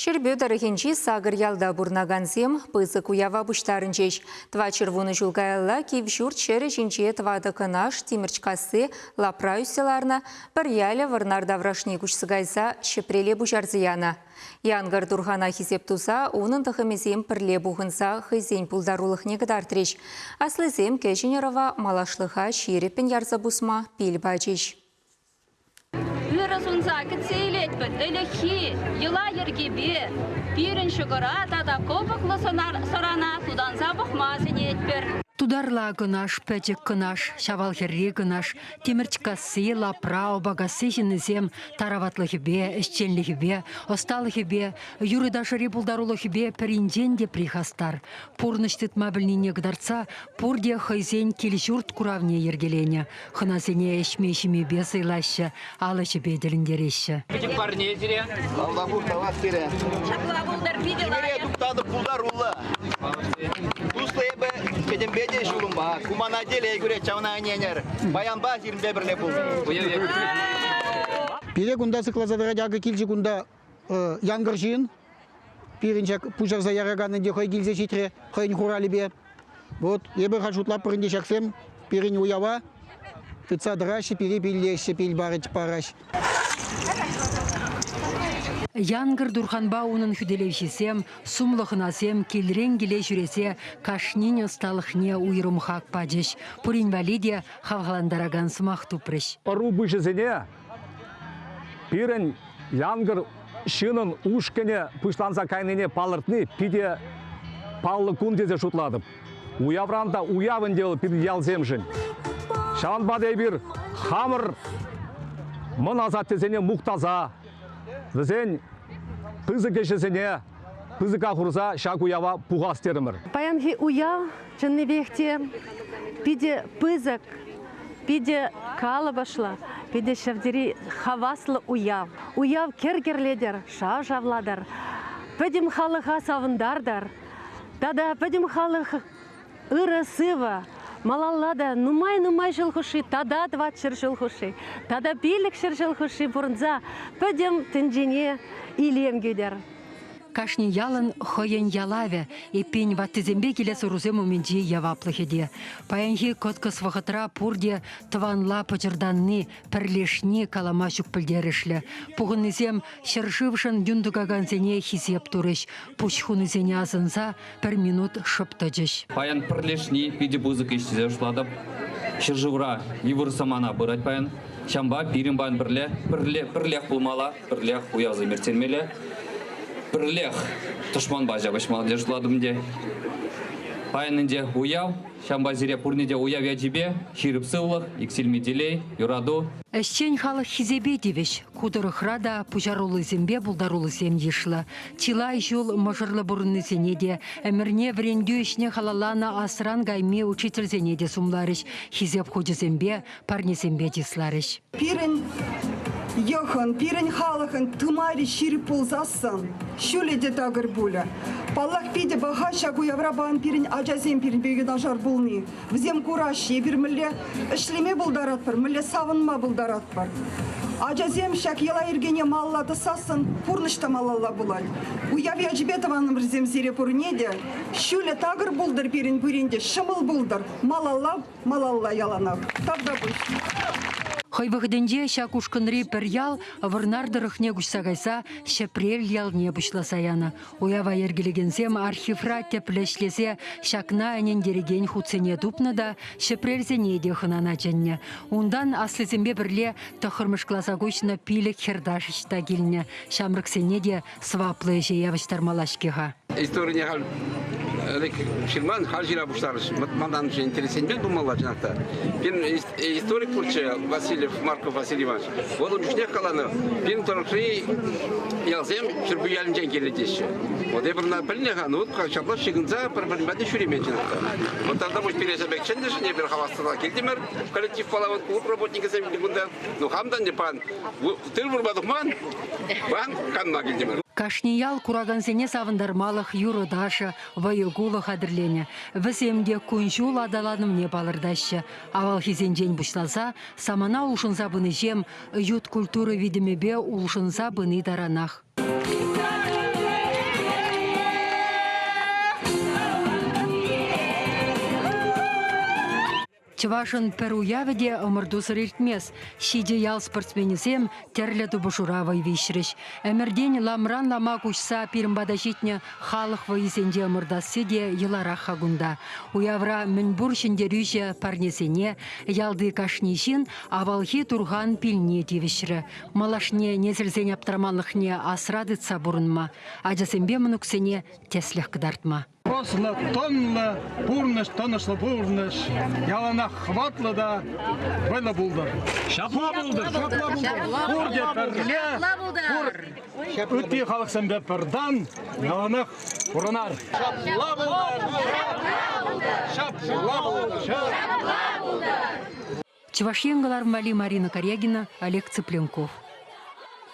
Ҫӗрпӳ тӑрӑхӗнчи сакӑр ялта пурӑнакансем пысӑк уява пуҫтарӑнчӗҫ. Тӑватҫӗр ҫул каялла Кивҫурт ҫӗрӗ ҫинче тӑватӑ Кӑнаш, Тимӗрчкасси, Лапра ӳссе ларнӑ, пӗр ялӗ Вӑрнар таврашне куҫса кайса Ҫӗпреле пуҫарса янӑ. Янкӑр Турхана хисеп туса унӑн тӑхӑмӗсем пӗрле пухӑнса хӑйсен пултарулӑхне кӑтартрӗҫ. Аслисем кӗҫӗн ӑрӑва малашлӑха ҫирӗппӗн ярса пусма пил пачӗҫ. Ырӑ сунса кӗтсе илетпӗр ӗлӗкхи йӑла-йӗркепе. Пирӗн ҫӑкӑра тата кӑпӑклӑ сӑрана тутанса пӑхма сӗнетпӗр. Тутарла Кӑнаш, Пӗчӗк Кӑнаш, Ҫавалхӗрри Кӑнаш, Тимӗрчкасси, Лапра, Опакасси ҫыннисем тараватлӑхӗпе, ӗҫченлӗхӗпе, ӑсталӑхӗпе, юрӑ-ташӑри пултарулӑхӗпе пӗринчен тепри хастар. Пурнӑҫ тытма пӗлнине кӑтартса пурте хӑйсен кил-ҫурт куравне йӗркеленӗ. Хӑнасене ӗҫме-ҫимепе сӑйлаҫҫӗ, ал ӗҫӗпе тӗлӗнтереҫҫӗ. Пӗчӗк парне сире. Тавтапуҫ, тавах сире. Ҫапла пултӑр, питӗ Тимӗре лайӑх. туптатӑп пултаруллӑ. Туслӑ эпӗ пӗтӗмпе те ҫулӑмпа. Кумана телей кӳрет, ҫавна ӗненӗр. Баянпа сирӗнпе пӗрле пулнӑ. Пире кунта сыхласа тӑрать акӑ килчӗ кунта янкӑр ҫын. Пирӗн ҫак пуҫарса яракан ӗнтӗ хӑй килсе ҫитрӗ хӑйӗн хуралӗпе. Вот эпӗ халь шутлатпӑр ӗнтӗ ҫаксем пирӗн уява тытса тӑраҫҫӗ, пире пиллеҫҫӗ, пил параҫ. Янкӑр Турханпа унӑн хӳтӗлевҫисем, сумлӑ хӑнасем килрен киле ҫӳресе кашнин ӑсталӑхне уйрӑм хак пачӗҫ. Пурин валли те хавхалантаракан сӑмах тупрӗҫ. Ӑру пуҫӗсене пирӗн янкӑр ҫыннӑн ушкӑнӗ пуҫланса кайнине палӑртни питӗ паллӑ кун тесе шутлатӑп. Уявран та уяв ӗнтӗ вӑл пирӗн ялсемшӗн. Ҫавӑнпа та эпир хамӑр мӑн асаттесене мухтаса, вӗсен пысӑк ӗҫӗсене пысӑка хурса ҫак уява пухас терӗмӗр. Паянхи уяв чӑннипех те питӗ пысӑк, питӗ калӑпӑшлӑ, питӗ ҫав тери хаваслӑ уяв. Уяв кӗр кӗрлетӗр, шав шавлатӑр, пӗтӗм халӑха савӑнтартӑр тата пӗтӗм халӑх ырӑ-сывӑ, малалла та нумай-нумай ҫул хушши тата 400 ҫул хушши, тата 500 ҫул хушши пурӑнса пӗтӗм тӗнчене илем кӳтӗр. Кашни ялӑн хӑйӗн ялавӗ, эппин, ваттисемпе килес ӑрусем умӗнчи яваплӑхӗ те. Паянхи кӑткӑс вӑхӑтра пурте тӑванла пӑчӑртанни, пӗрлешни калама ҫук пӗлтерӗшлӗ. Пухӑннисем ҫӗршывшӑн юн тӑкакансене хисеп турӗҫ, пуҫ хунисене асӑнса пӗр минут шӑп тӑчӗҫ. Паян пӗрлешни питӗ пысӑк ӗҫ тесе шутлатӑп. Ҫӗршывра йывӑр самана пырать паян. Ҫавӑнпа пирӗн паян пӗрле, пӗрле, пӗрлех пулмалла, пӗрлех уявсем ирттермелле. Пӗрлех тӑшманпа ҫапӑҫмалла тесе шутлатӑп ӗнтӗ. Паян ӗнтӗ уяв, ҫавӑнпа сире пурне те уяв ячӗпе ҫирӗп сывлӑх, иксӗлми телей, юрату. Ӗҫчен халӑх хисепе тивӗҫ. Ку тӑрӑхра та пуҫаруллисемпе пултаруллисем йышлӑ. Чылай ҫул мӑшӑрлӑ пурӑннисене те, ӗмӗрне вӗрентӳ ӗҫне халалланӑ асран кайми учительсене те сумларӗҫ, хисеп хучӗсемпе, парнесемпе чысларӗҫ. Пирӗн йӑхӑн, пирӗн халӑхӑн тымарӗ ҫирӗп пулсассӑн ҫулӗ те такӑр пулӗ. Паллах, питӗ паха ҫак уявра паян пирӗн ачасем пирӗнпе юнашар пулни. Вӗсем кураҫҫӗ, эпир мӗнле ӗҫлеме пултаратпӑр, мӗнле савӑнма пултаратпӑр. Ачасем ҫак йӑла-йӗркене малалла тӑсассӑн пурнӑҫ та малалла пулать. Уяв ячӗпе тӑванӑмӑрсем сире пурне те ҫулӗ такӑр пултӑр пирӗн пурин те, ҫӑмӑл пултӑр, малалла малалла яланах. Тавтапуҫ. Хӑй вӑхӑтӗнче ҫак ушкӑнри пӗр ял Вӑрнар тӑрӑхне куҫса кайса Ҫӗпрел ялне пуҫласа янӑ. Уява йӗркелекенсем архивра тӗплӗ ӗҫлесе ҫакна ӗнентерекен хутсене тупнӑ та Ҫӗпрелсене те хӑнана чӗннӗ. Унтан аслисемпе пӗрле тӑххӑрмӗш класа куҫнӑ пилӗк хӗр-ташӑҫ та килнӗ. Ҫамрӑксене те сӑваплӑ ӗҫе явӑҫтармалла-ҫке-ха. Историне халь ӗлӗк ҫырман, халь ҫыра пуҫларӗҫ. Малтан интересленмен пулмалла чӑнах та. Пирӗн историк пурччӗ Васильев Марков Василий Иванович. Вӑл ун чухнех каланӑ, пирӗн тӑрӑхри ялсем Ҫӗрпӳ ялӗнчен килнӗ теҫҫӗ. Вот эпир ӑна пӗлнӗ-ха, ну вот ҫапла ҫыхӑнса пӗр-пӗрин патне ҫӳремен чӑнах та. Вот тогда пуҫ пире ҫав пек чӗннӗшӗн эпир хаваслӑ килтӗмӗр. Коллективпала вот клуб работникӗсем кунта. Ну хам та ӗнтӗ пан тыр вырма тухман, пан канма килтӗмӗр. Кашни ял куракансене савӑнтармалӑх юрӑ-ташӑ, вӑйӑ-кулӑ хатӗрленӗ. Вӗсем те кун-ҫул аталанӑвне палӑртаҫҫӗ. Авалхисенчен пуҫласа самана улшӑнса пынӑҫем ют культура витӗмӗпе улшӑнса пыни таранах. Чӑвашӑн пӗр уявӗ те ӑмӑртусӑр иртмест. Ҫичӗ ял спортсменӗсем тӗрлӗ тупӑшура вӑй виҫрӗҫ. Ӗмӗртен ламран лама куҫса пирӗн пата ҫитнӗ халӑх вӑййисенче ӑмӑртасси те йӑларах-ха кунта. Уявра мӗнпур ҫӗнтерӳҫӗ парнесене ялти кашни ҫын авалхи турхан пилне тивӗҫрӗ. Малашне несӗлсен аптраманлӑхне асра тытса пурӑнма, ачасемпе мӑнуксене тӗслӗх кӑтартма. Ӑслӑ, тӑнлӑ пурнӑҫ, тӑнӑҫлӑ пурнӑҫ яланах хӑватлӑ та вӑйлӑ пултӑр. Ҫапла пултӑр! Ҫапла пултӑр! Пурте пӗрле, пур ытти халӑхсемпе пӗр тан яланах пурӑнар. Ҫапла пултӑр! Ҫапла пултӑр! Ҫапла пултӑр! Чӑваш Ен кӑларӑм валли Марина Карягина, Олег Цыпленков.